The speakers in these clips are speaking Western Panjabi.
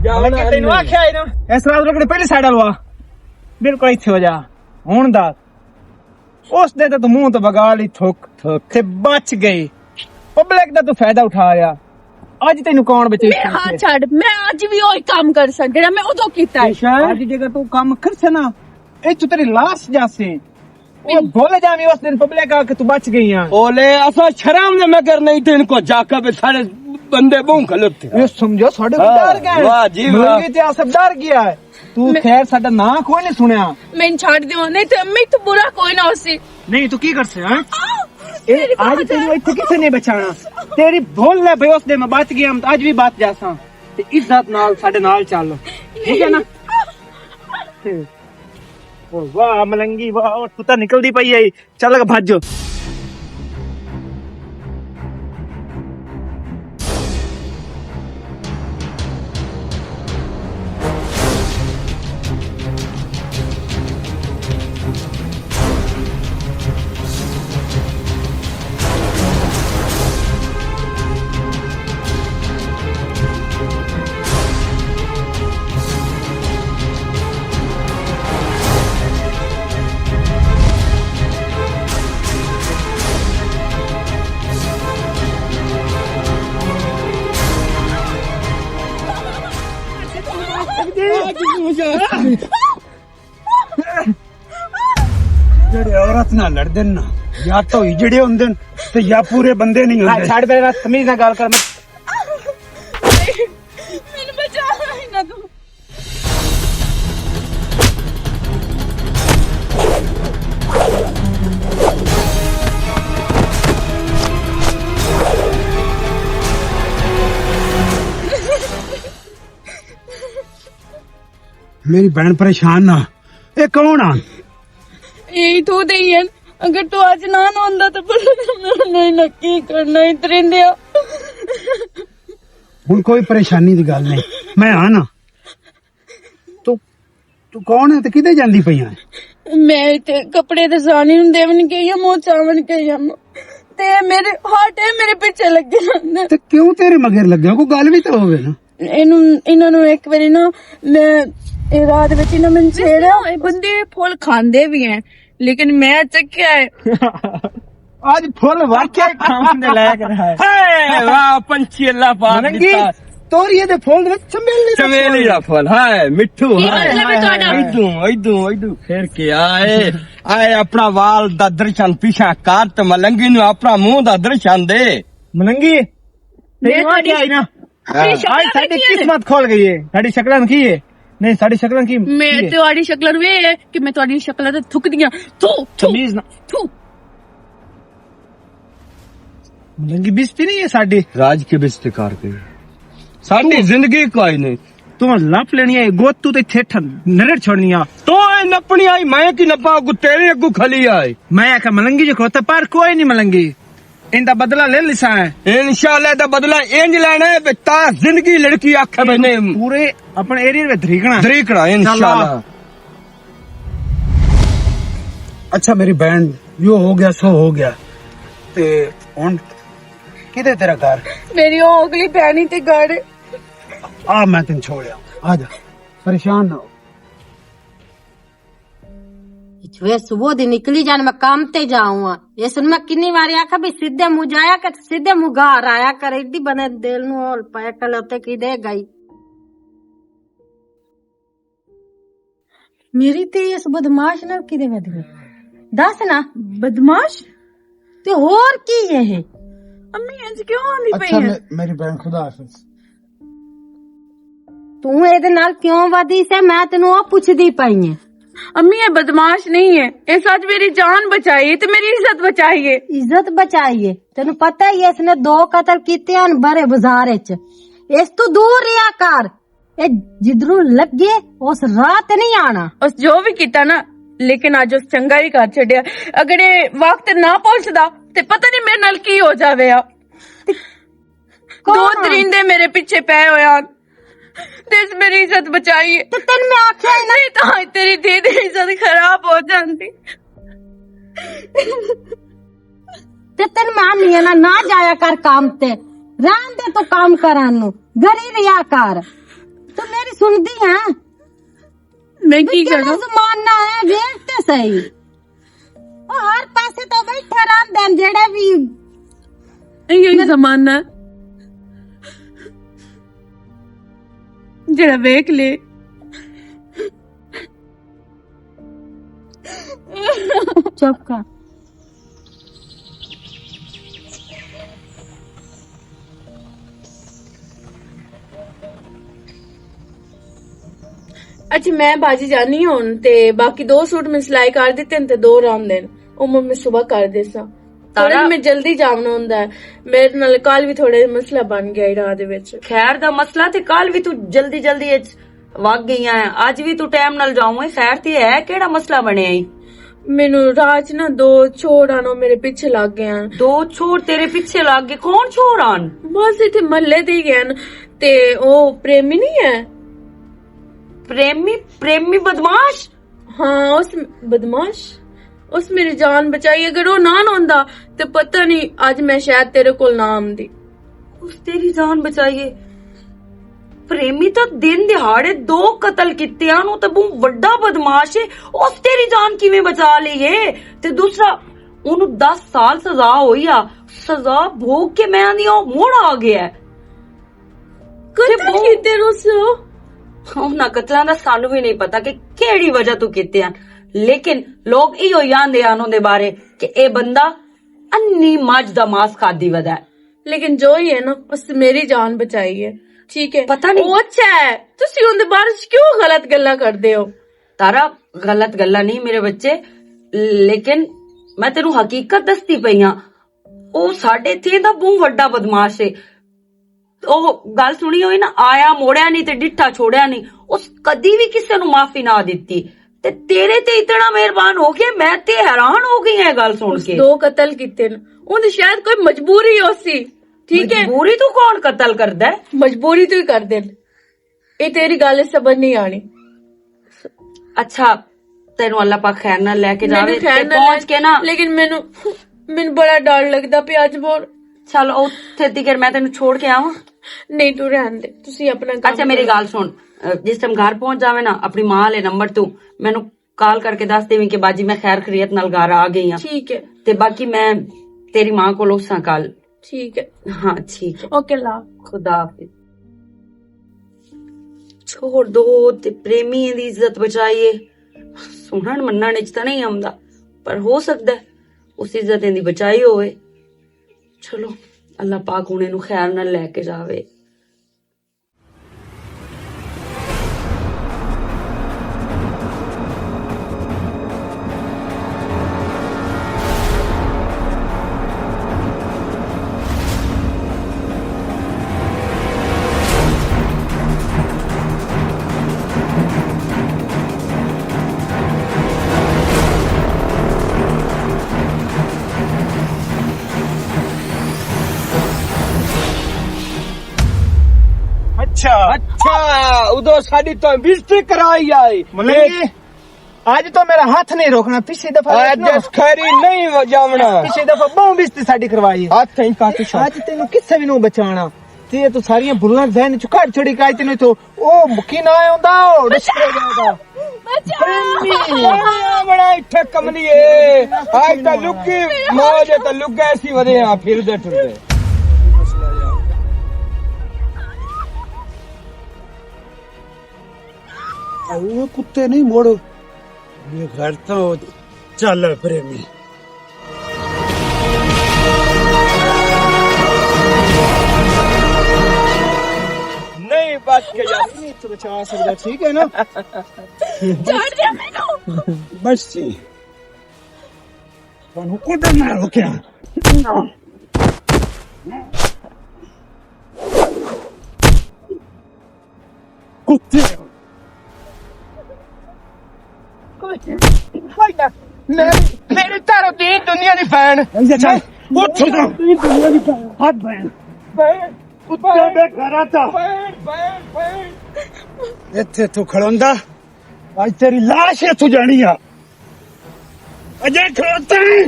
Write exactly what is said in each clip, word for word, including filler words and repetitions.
جاؤ نا، تینوں آکھیا ہے نا۔ اس رات رکڑے پہلے سائیڈ لوا۔ بالکل ایتھے ہو جا۔ ہن دا اس دے تے تو منہ تو بگا لی تھوک۔ تھوک۔ تے بچ گئی۔ پبلک دا تو فائدہ اٹھا رہا۔ اج تینوں کون بچے؟ میں ہاتھ چھڈ، میں اج بھی اوہی کام کر سکدا جڑا میں ادو کیتا ہے۔ اج جے تو کم کر سنا، اے تو تیری لاش جاسے۔ او بھول جاویں اس دن پبلک آ کے تو بچ گئی ہاں۔ اولے اسا شرم نے مگر نہیں تے ان کو جا کے بھی سارے بندے بہوں غلط تھے۔ اے سمجھو ساڈے کو ڈر گئے۔ واہ جی واہ۔ ملنگی تے اسا ڈر گیا ہے۔ تو میں خیر ساڈا ناں کوئی نہیں سنیا۔ میں چھڈ دیو، نہیں تے میں تو برا کوئی نہ ہوسی۔ نہیں تو کی کرسے ہاں؟ اے میری اج بات تینوں ہے۔ اتھے کسے نہیں بچانا۔ تیری بھول ہے بھئی اس دے میں بچ گیا ہم، اج بھی بچ جاساں۔ تے عزت نال ساڈے نال چل۔ ٹھیک ہے نا؟ واہ ملنگی واہ، اور تو نکلدی پئی ہے۔ چل لگا بھج۔ جڑے عورت نہ لڑدن نا، یا تو ہی جڑے ہوندن تے یا پورے بندے نہیں ہوندے۔ چھاڑ میرے نال تمیز نال گل کر۔ مینوں بچا، انہاں توں۔ میری بہن پریشان نہ، اے کون آ؟ یہی تو دے ہی ہیں۔ اگر تو اج نہ نہ ہوندا تو پتہ نہیں میں نکی کرنا اترندیا۔ ہن کوئی پریشانی دی گل نہیں، میں آ نا۔ تو تو کون ہے تے کدے جاندی پئی ہے؟ میں تے کپڑے تے سانی ہوں دیون گئی ہم، چاون گئی ہم۔ تے میرے ہارٹ ہے میرے پیچھے لگے رہندے۔ تے کیوں تیرے مگر لگا؟ کوئی گل بھی تو ہوے نا۔ اینوں، انہاں نوں ایک واری نا، میں، اے رات وچ انہاں مینوں چھیڑیا۔ اے بندے پھول کھاندے بھی ہیں، لیکن میں چکیا ہے۔ اج پھول واقعی کھاون دے لائق رہا ہے۔ ہائے، واہ، پنچھی اللہ پاک ملنگی، دتا۔ توریے دے پھول دے وچ چمیلی دا چمیلی پھول۔ دا پھول، ہائے، مٹھو، کی ہائے، مطلب ہے ہائے، تہاڈا؟ ہائے۔ ایدوں، ایدوں، ایدوں۔ پھر کیا ہے؟ آئے اپنا وال دا درشن پیچھا کر تے ملنگی نوں اپنا منہ دا درشن دے۔ ملنگی، میں تینوں تہاڈی آکھیا نا۔ ہاں۔ تہاڈی شکلاں آج ساڈی دیکھیاں نے۔ قسمت کھل گئی ہے۔ ساڈی شکلاں کی ہے؟ نہیں، ساڈی شکلاں کی میں ہے؟ تہاڈی شکلاں نوں اے ہے کہ میں تہاڈی شکلاں تے تھکدی ہاں۔ تھو، تھو، تمیز نہ۔ تھو۔ ملنگی بستی نہیں ہے ساڈی۔ راج کے بستی کار کے۔ ساڈی زندگی کوئی نہیں۔ تو لپ لینی ہے، گوت تو تے ٹھٹھ نرڑ چھوڑنی آ۔ تو اے نپنی آئی، میں کی نپا اگو تیرے اگو کھلی آئی۔ میں آکھیا ملنگی جو کھوتا پر کوئی نہیں ملنگی۔ ان دا بدلہ لے لیساں ہے۔ انشاءاللہ دا بدلہ انج لینا ہے، بے تا زندگی لڑکی آکھے بے نے۔ پورے اپنے ایریا میں دھریکنا ہے۔ دھریکنا ہے، انشاءاللہ۔ اچھا میری بہن، جو ہو گیا سو ہو گیا۔ تے ہن کدے تیرا گھر؟ میری او اگلی بہن ہی تے گھر ہے۔ آ میں تین چھوڑیا، آ جا، پریشان نہ ہو۔ چھوے صبح دی نکلی جان، میں کام تے جاؤں ہاں۔ اس نوں میں کنی واری آکھا بھی سیدھے منہ جایا کر، سیدھے منہ گھر آیا کر، ایڈی بنے دل نوں ہول پائے کلوتے کی دے گئی۔ میری تے اس بدماش نال کدے ودی؟ دس نا۔ بدماش؟ تے ہور کی ہے؟ امی، انج کیوں آندی پئی اچھا، ہے؟ مے-، میری بہن، خدا حافظ۔ توں اے دے نال کیوں ودی سے؟ میں تینوں او پچھدی پئی ایں۔ امی، اے بدماش نہیں ہے، اس اج میری جان بچائی ہے تے میری عزت بچائی ہے۔ عزت بچائی ہے؟ تینوں پتہ ہی ہے اس نے دو قتل کیتے ہن بڑے بازار وچ۔ اس تو دور رہیا کر۔ اے جدروں لگے، اس رات نہیں آنا۔ اس جو بھی کیتا نا، لیکن اج اس چنگا ہی کر چھڈیا۔ اگر اے وقت نہ پہنچدا تے پتہ نہیں میرے نال کی ہو جاوے آ۔ کون دو آ؟ درندے میرے پیچھے پے ہوئے آن۔ تے اس میری عزت بچائی۔ تے تینوں میں آکھیا ہے نا۔ نہیں تاں تیری دھی دی عزت خراب ہو جاندی۔ تے تین ماں میاں نال نہ جایا کر کام تے۔ رہن دے تو کام کرن نو، گھر ہی رہیا کر۔ تو میری سنتی ہے؟ میں کی کروں؟ زمانہ ہے، ویکھ تے صحیح۔ او ہر پاسے تو بیٹھے رہندے نے جڑے بھی۔ ایہو ہی زمانہ جڑا ویکھ لے۔ چپ کر۔ اچھا، میں باجی جانی ہون تے باقی دو سوٹ میں سلائی کر دتے نے تے دو رہن دین۔ او میں صبح کر دیساں۔ تھوڑا تارا، میں جلدی جاونا ہوندا ہے۔ میرے نال کل بھی تھوڑے مسئلہ بن گیا ہی راہ دے وچ۔ خیر دا مسئلہ تے کل بھی تو جلدی جلدی وچ وگ گئی ہے۔ اج بھی تو ٹائم نال جاؤں ہے۔ خیر تے ہے، کیڑا مسئلہ بنیا ہے؟ مینوں راہ چ نا دو چور آن، او میرے پیچھے لگ گئے ہیں۔ دو چور تیرے پیچھے لگ گئے؟ کون چور آن؟ بس اتھے محلے دے ہی گئے ہیں۔ تے او پریمی نہیں ہے؟ پریمی؟ پریمی بدماش؟ ہاں، اس بدماش، اس میری جان بچائی۔ اگر وہ نہ ہوندا تے پتہ نہیں اج میں شاید تیرے کول نہ آندی۔ اس تیری جان بچائیے۔ پریمی تو دن دہاڑے دو قتل کیتے آن، وہ تے بہت وڈا بدماش ہے۔ اس تیری جان کیویں بچا لئی ہے؟ تے دوسرا، اونوں دس سال سزا ہوئی آ، سزا بھوگ کے میں آندی ہاں، موڑ آ گیا ہے۔ قتل کیتے رسو؟ انہاں قتلاں دا سانوں وی نہیں پتا کہ کیڑی وجہ تو کیتے ہن، لیکن لوگ ایہو ہی آندے ہن اوندے بارے کہ اے بندہ انی مجھ دا ماس کھادی ودا ہے۔ لیکن جو ہی ہے نا، اس میری جان بچائی ہے۔ ٹھیک ہے؟ پتہ نہیں۔ او اچھا ہے، تسی اوندے بارے چ کیوں غلط گلاں کردے ہو؟ تارا، غلط گلاں نہیں میرے بچے، لیکن میں تینوں حقیقت دستی پئی ہاں۔ او ساڈے تھے دا بہت وڈا بدماش ہے۔ او گل سنی ہوئی نا، آیا موڑیا نہیں تے ڈٹھا چھوڑیا نہیں۔ اس کدی بھی کسے نو معافی نہ دتی۔ تے تیرے تے اتنا مہربان ہو گیا، میں تے حیران ہو گئی ہاں گل سن اس کے۔ دو قتل کیتے نے، اون دی شاید کوئی مجبوری ہو سی۔ ٹھیک ہے؟ مجبوری تو کون قتل کردا ہے؟ مجبوری تو ہی کر دین۔ اے تیری گل سمجھ نہیں آنی۔ اچھا، تینوں اللہ پاک خیر نال لے کے جاوے۔ تے پہنچ کے نا، لیکن مینوں، مینوں بڑا ڈر لگدا پیا اج مور۔ چل، اوتھے تیکر میں تینوں چھوڑ کے آواں؟ نہیں، تو رہن دے، تسی اپنا کام اچھا، میری کرو۔ گل سن، جس ٹائم گھر پہنچ جاوے نا، اپنی ماں والے نمبر تو مینوں کال کر کے دس دیویں کہ باجی، میں خیر خریت نال گھر آ گئی ہاں۔ ٹھیک ہے۔ تے باقی میں تیری ماں کول اساں کل۔ ٹھیک ہے۔ ہاں، ٹھیک ہے۔ اوکے، اللہ۔ خدا حافظ۔ چھوڑ دو، تے پریمی دی عزت بچائیے۔ سنن منن وچ تاں نہیں آوندا، پر ہو سکدا ہے اس عزت دی بچائی ہوئے۔ چلو، اللہ پاک انہیں نو خیر نال لے کے جاوے۔ اچھا۔ اچھا، ادو ساڈی تو بستری کرائی آئی۔ ملنگی، اج تو میرا ہاتھ نہیں روکنا، پچھلی دفعہ اج روکنا۔ اس کھری نہیں وجاونا۔ پچھلی دفعہ بہوں بستری ساڈی کروائی۔ ہاتھ نہیں پاتی شاہ۔ اج تینوں کسے بھی نوں بچانا۔ تے تو ساریاں بھلاں ذہن چ کڈ چھڑی، کائی تینوں تو او کی نہ آیا ہوندا، او ڈسکرے جائے گا۔ بچا۔ بڑا اٹھا کملی ہے۔ آج تا لکی موج ہے، تا لک ایسی ودے ہاں، پھر دے ٹر دے۔ او کتے نہیں موڑ۔ یہ گھر تو چل پریمی۔ نہیں بچ کے یار۔ نہیں تو بچا سکتا، ٹھیک ہے نا؟ چھوڑ دیا مینوں۔ بس جی۔ تانوں کدھر نہ روکیا۔ کتے۔ کوئی نہ۔ میرے، میرے تیرے دین دنیا دی بہن۔ اچھا۔ میں دین دنیا دی بہن۔ ہاتھ بہن۔ بہن۔ کتے دے گھر آتا۔ بہن، بہن، بہن۔ اتھے تو کھڑوندا، اج تیری لاش اتھوں جانی آ۔ اجے کھڑوتا ہے۔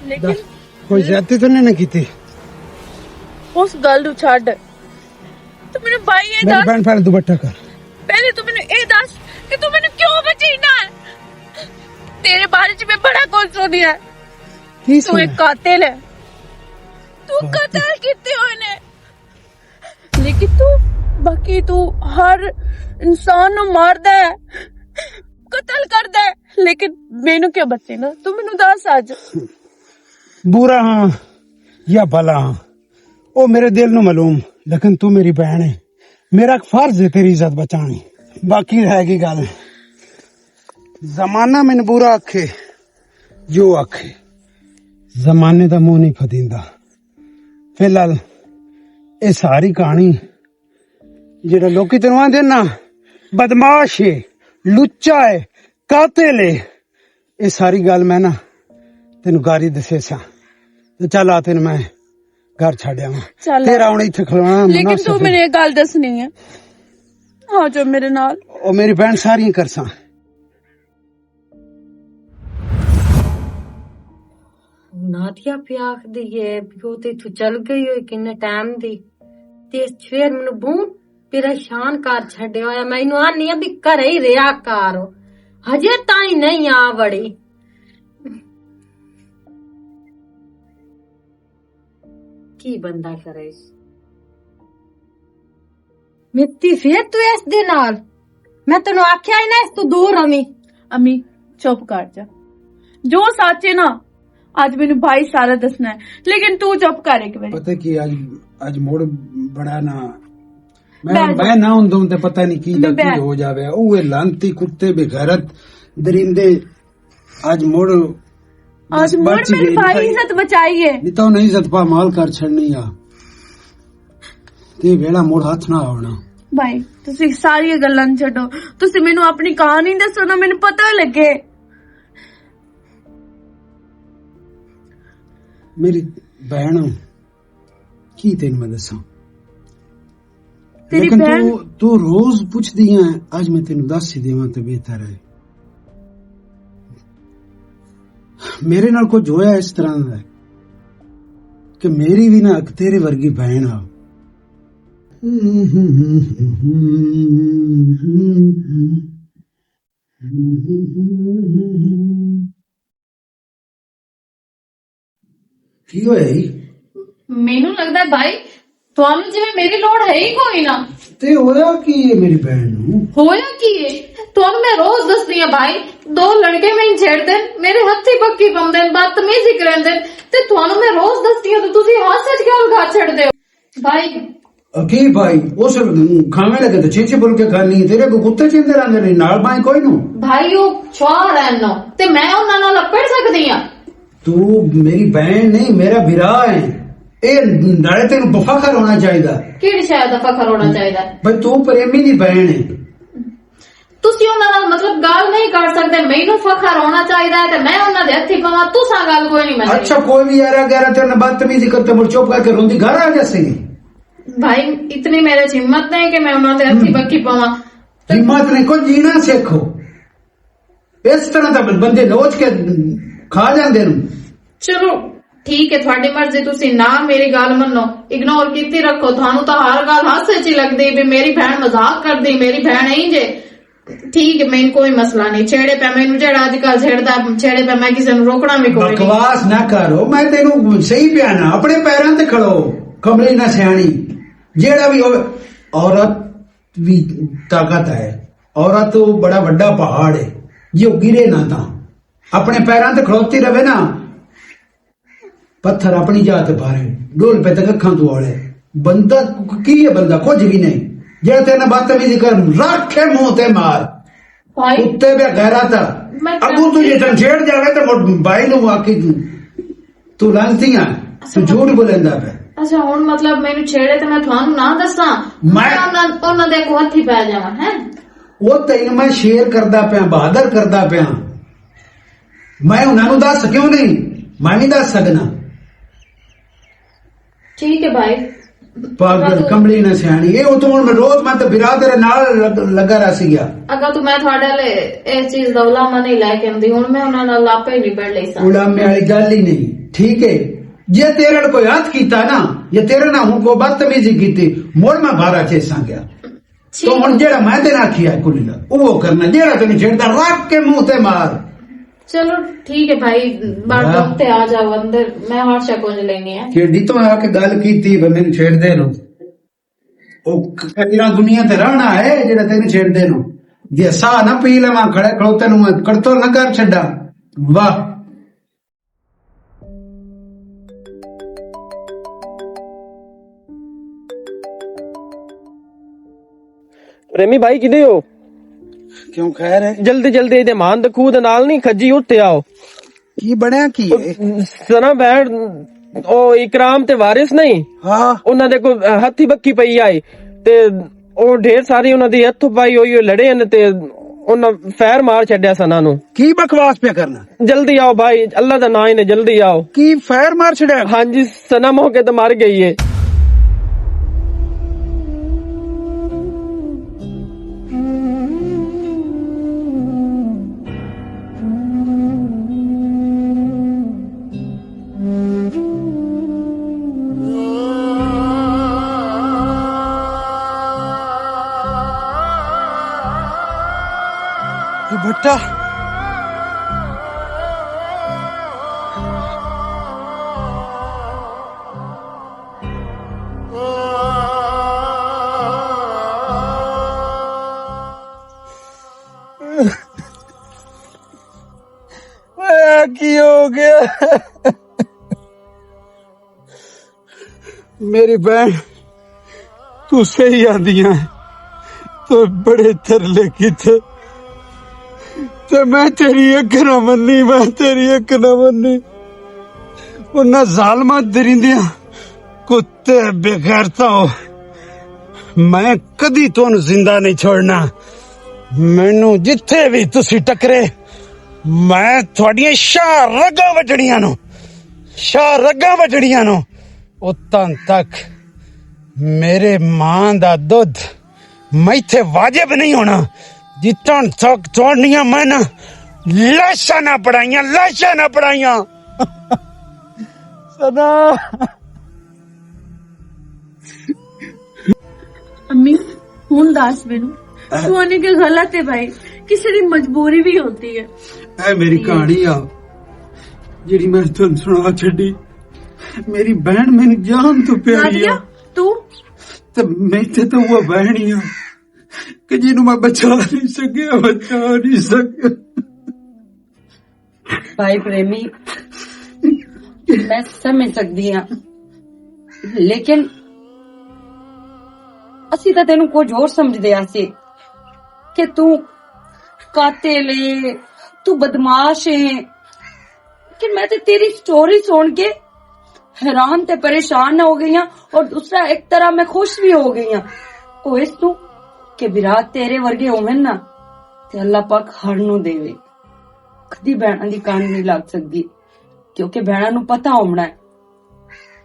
لیکن کوئی زیادتی تو نہیں نہ کیتی؟ اس گل نوں چھڈ۔ تو مینوں بھائی، یہ میری دس۔ بہن، پہلے دوپٹہ کر۔ پہلے تو مینوں یہ دس کہ تو مینوں کیوں بچینا ہے؟ تیرے بارے چ میں بڑا کچھ سنیا ہے۔ تو ایک قاتل ہے۔ تو قاتل کیتے ہوئے نے۔ لیکن تو، باقی تو ہر انسان نوں ماردا ہے، قتل کردا ہے، لیکن مینوں کیوں بچینا؟ تو مینوں دس اج۔ برا ہاں یا بھلا ہاں، او میرے دل نوں معلوم، لیکن تو میری بہن ہے، میرا فرض ہے تیری عزت بچانی۔ باقی رہ گئی گل، زمانہ مینوں برا آکھے، جو آکھے، زمانے دا منہ نہیں پھدیندا۔ فی الحال اے ساری کہانی، جڑا لوکی تینوں آندے نا، بدماش ہے، لچا ہے، قاتل ہے، اے ساری گل میں نا تینوں گاری دسے سا۔ تے چل آ، تینوں میں گھر چھڈیا واں۔ چل آ۔ تیرا ہن ایتھے کھلونا لیکن مناسب تو ہے۔ مینوں یہ گل دسنی ہے۔ آ جا میرے نال۔ او میری بہن ساریاں کرساں۔ نادیا پیا آخدی ہے، پیو تے اتھوں چل گئی ہوئی کنے ٹائم دی۔ تے اس شیر مینوں بہت پریشان کر چھڈیا ہویا۔ میں اینوں آنی آ بھی گھر ہی رہیا کر۔ ہجے تائیں نہیں آ وڑی۔ کی بندہ کرے؟ متی فیر تو اس دے نال۔ میں تینوں آکھیا ہی نا اس تو دور رہویں۔ امی، چپ کر جا۔ جو سچ ہے نا، اج مینوں بھائی سارا دسنا ہے، لیکن تو چپ کر ایک واری۔ پتہ کی، اج، اج موڑ بڑا نا، میں، میں نہ ہوندوں تے پتہ نہیں کی دا کی ہو جاوے۔ اوہ لعنتی کتے، بے غیرت درندے، اج مڑ، اج مڑ میری بھائی عزت بچائی ہے۔ نہیں تو نہیں عزت پا مال کر چھڑنی آ۔ تے ویلا مڑ ہاتھ نہ آونا۔ بھائی، تسی ساری گلاں نوں چھڈو۔ تسی مینوں اپنی کہانی دسو نا، مینوں پتہ لگے۔ میری بہن، کی تینوں میں دساں؟ تیری لیکن بہن تو، تو روز پوچھدی ہیں، اج میں تینوں دس ہی دیواں تے بہتر ہے۔ میرے نال کچھ ہویا اس طرح دا ہے کہ میری بھی نہ اک تیرے ورگی بہن آ۔ کی ہویا ای؟ مینوں لگدا ہے بھائی، تانوں جویں میری لوڑ ہے ہی کوئی نہ۔ تے ہویا کی ہے میری بہن نوں؟ ہویا کی ہے؟ تانوں میں روز دسدی ہاں بھائی، دو لڑکے میں چھیڑ دین، میرے ہتھی پکی پاوندے نے، بدتمیزی کریندے نے، تے تانوں میں روز دسدی ہاں تے تسی ہر سچ گل گھر چھڑدے ہو۔ بھائی۔ کی بھائی، اس کھاویں لگے تے چیچے بول کے کھانی، تیرے کو کتے چیندے رہندے نے، نال بھائی کوئی نو؟ بھائی، وہ چھوڑ رہن نو، تے میں انہاں نال لپڑ سکدی ہاں؟ تو میری بہن نہیں، میرا بھرا ہے۔ اے نالے تینوں فخر ہونا چاہیدا۔ کیڑی شے دا فخر ہونا چاہیدا؟ بھائی، تو پریمی دی بہن ہے۔ تسی انہاں نال مطلب گل نہیں کر سکدے، مینوں فخر ہونا چاہیدا ہے تے میں انہاں دے ہتھی پواں، تساں گل کوئی نہیں مننی۔ اچھا، کوئی بھی یارا گیرا تیرے نال بدتمیزی کرتے، مڑ چپ کر کے روندی گھر آ جاسی۔ بھائی، اتنی میرے چ ہمت نہیں کہ میں انہاں دے ہتھی بکی پواں۔ ہمت نہیں، کوئی جینا سیکھو۔ اس طرح تے بندے نوچ کے کھا جاندے نے۔ چلو، ٹھیک ہے، تھوڑی مرضی، تسی نہ میری گل منو، اگنور کیتی رکھو۔ تھانوں تاں ہر گل ہاسے چ ہی لگدی بھی میری بہن مذاق کردی، میری بہن اینج ہے۔ ٹھیک ہے، مینوں کوئی مسئلہ نہیں۔ چھیڑے پہ مینوں جیڑا اج کل چھیڑدا، چھیڑے پہ میں کسے نوں روکنا بھی کوئی نہیں۔ بکواس نہ کرو، میں تینوں صحیح پیا نا، اپنے پیراں تے کھڑو، کملی نہ سیانی۔ جیڑا بھی ہوے، عورت بھی طاقت ہے، عورت تو بڑا وڈا پہاڑ ہے، جے او گرے نہ تاں۔ اپنے پیراں تے کھڑوتی رہے نا، پتھر اپنی جا تے بھارے، ڈول پہ تک اکھاں تو آڑے۔ بندہ کی ہے؟ بندہ کچھ بھی نہیں۔ جے تیرے نال بدتمیزی کر، رکھ کے منہ تے مار۔ بھائی، کتے بے غیرت۔ میں اگوں تو یہ تن چھیڑ جاوے تے مڑ بھائی نوں آکھی تو، تو لانتی آ، تو جھوٹ بولیندا پے۔ اچھا، ہن مطلب مینوں چھیڑے تے میں تھانوں نہ دساں؟ میں میں انہاں، انہاں دے اگوں ہتھی پے جاواں، ہیں؟ وہ تین میں شیر کردا پیا، بہادر کردا پیا۔ میں انہاں نوں دس کیوں نہیں؟ میں نہیں دس سکنا۔ ٹھیک ہے بھائی۔ پاگل، کملی نہ سیانی۔ اے اتوں ہن میں روز میں تے برادر نال لگ-، لگا رہ سی گیا۔ اگر تو میں تھوڑے لے اس چیز دا علامہ نہیں لے کے آندی، ہن میں انہاں نال لاپے نہیں پڑھ لئی سا۔ علامے والی گل ہی نہیں، ٹھیک ہے؟ جے تیرے نال کوئی ہاتھ کیتا نا، یا تیرے نال ہوں کوئی بدتمیزی کیتی، مڑ میں بارہ چیساں گیا۔ تو ہن جیڑا میں تیرے آکھیا ہے کلی دا، او کرنا، جیڑا تینوں چھیڑدا رکھ کے منہ تے مار۔ چلو ٹھیک ہے بھائی، بار ہاں۔ دکھ تے آ جاؤ اندر، میں ہر شے کچھ لینی ہے۔ کیڑی تو آ کے گل کیتی، بے مینوں چھیڑ دے نو۔ او ک-، کجرا دنیا تے رہنا ہے جیڑا تینوں چھیڑ دے نو۔ جے ساہ نہ پی لواں، کھڑے کھڑوتے نوں میں قتل نہ کر چھڈاں۔ واہ۔ پریمی بھائی، کدے ہو؟ کیوں، خیر ہے؟ جلدی جلدی ایدے مان دے کھو دے نال نہیں، کھجی اٹھ تے آؤ۔ کی بنیا کی ہے؟ سنا بہن، او اکرام تے وارث نہیں؟ ہاں۔ انہاں دے کوئی ہتھی بکی پئی آئی، تے او ڈھیر ساری انہاں دی ہتھوں پائی ہوئی، او لڑے ہن تے انہاں فیر مار چھڈیا سنا نو۔ کی بکواس پیا کرنا؟ جلدی آؤ بھائی، اللہ دا نام ہی نے، جلدی آؤ۔ کی فیر مار چھڈیا؟ ہاں جی، سنا موقع تے مر گئی ہے۔ بھٹا۔ اے کی ہو گیا؟ میری بہن، تو صحیح آندی ہے، تو بڑے ترلے کیتے، تے میں تیری اک نہ مننی، میں تیری اک نہ مننی۔ انہاں ظالماں درندیاں، کتے بغیرتا ہو، میں کدی تانوں زندہ نہیں چھوڑنا۔ مینوں جتھے بھی تسی ٹکرے، میں تہاڈیاں شاہ رگاں وڈنیاں نو، شاہ رگاں وڈنیاں نو۔ اتاں تک میرے ماں دا دودھ میں اتھے واجب نہیں ہونا۔ جتن تک توڑنیاں میں نہ لاشاں نہ پڑائیاں، لاشاں نہ پڑائیاں۔ سدا۔ امی، ہن دس مینوں، تو آنے کے غلط ہے بھائی، کسی دی مجبوری بھی ہوتی ہے۔ اے میری کہانی آ، جیڑی میں تانوں سنا چھڈی۔ میری بہن میری جان تو پیاری نادیہ، آ۔ تو؟ تے میں تے تو وہ بہن ہی آ کہ جنوں میں بچا نہیں سکیا، بچا نہیں سکیا۔ بھائی پریمی، میں سمجھ سکدی ہاں، لیکن اسی تاں تینوں کچھ ہور سمجھدے آسے کہ تو قاتل ہے، تو بدمعاش ہے۔ لیکن میں تے تیری سٹوری سن کے حیران تے پریشان ہو گئی ہاں، اور دوسرا ایک طرح میں خوش بھی ہو گئی ہاں۔ او اس تو کہ برا تیرے ورگے ہوون نا، تے اللہ پاک ہر نو دے۔ کدی بہناں دی کان نہیں لگ سکدی، کیونکہ بہناں نوں پتہ ہونا ہے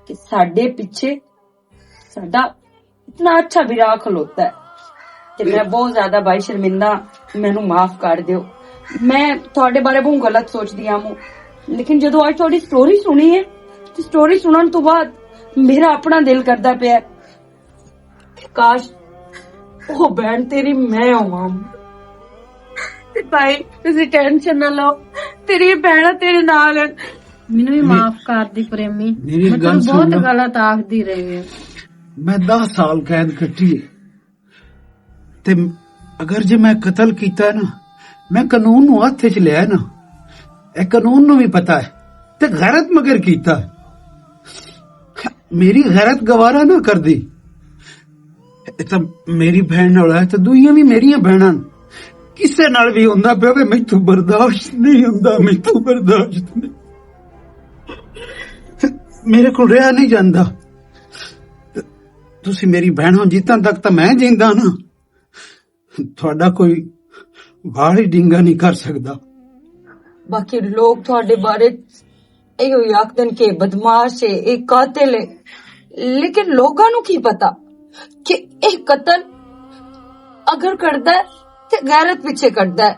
کہ ساڈے پیچھے ساڈا اتنا اچھا برا کھلوتا ہے۔ تے میں بہت زیادہ بھائی شرمندہ ہاں، مینوں معاف کر دیو۔ میں تہاڈے بارے بہت غلط سوچدی ہاں، لیکن جدوں اج تہاڈی سٹوری سنی ہے، تے سٹوری سنن تو بعد میرا اپنا دل کردا پیا ہے کاش او بہن تیری میں ہوواں۔ تے بھائی، تسی ٹینشن نہ لو، تیری بہناں تیرے نال ہن۔ مینوں بھی معاف کر دی پریمی، میری میں تینوں بہت غلط آکھدی رہی ہوں۔ میں دس سال قید کٹی ہے، تے اگر جے میں قتل کیتا ہے نا، میں قانون نوں ہتھ وچ لیا ہے نا، اے قانون نوں بھی پتا ہے، تے غیرت مگر کیتا ہے۔ میری غیرت گوارا نہ کردی۔ اے تاں میری بہن نال ہے، تے دوئیاں وی میریاں بہناں نے۔ کسے نال وی ہوندا پیا وے، میتھوں برداشت نہیں ہوندا، میتھوں برداشت نہیں۔ میرے کول رہیا نہیں جاندا۔ تسی میری بہن ہو، جتنا تک تاں میں جیندا نا، تہاڈا کوئی وال ہی ڈینگا نہیں کر سکدا۔ باقی لوگ تہاڈے بارے ایہو ہی آکھدن کہ بدمعاش ہے، ایک قاتل ہے، لیکن لوگاں نوں کی پتا کہ ایک قتل اگر کردا ہے تے غیرت پیچھے کردا ہے،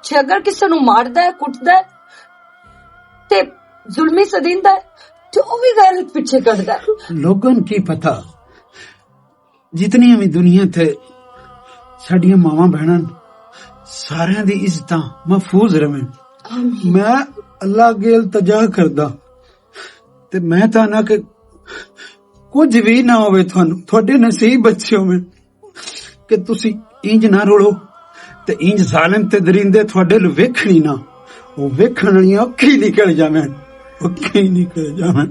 جے اگر کسے نوں ماردا ہے، کٹدا ہے تے ظلمی سدیندا ہے، جو او وی غیرت پیچھے کردا ہے۔ لوگاں کی پتہ، جتنیاں وی دنیا تے ساڈیاں ماواں بہناں، ساریاں دی عزتاں محفوظ رہن۔ آمین۔ میں اللہ اگے التجا کردا، تے میں چاہنا کہ کچھ وی نہ ہوئے تھانوں، تھوڑے نصیب اچھے ہوئے کہ تسی انج نہ رولو، تے انج ظالم تے درندے تھوڑے لو ویکھنی نہ، او ویکھن والیاں اکھی نکل جاون، اکھی نکل جاون۔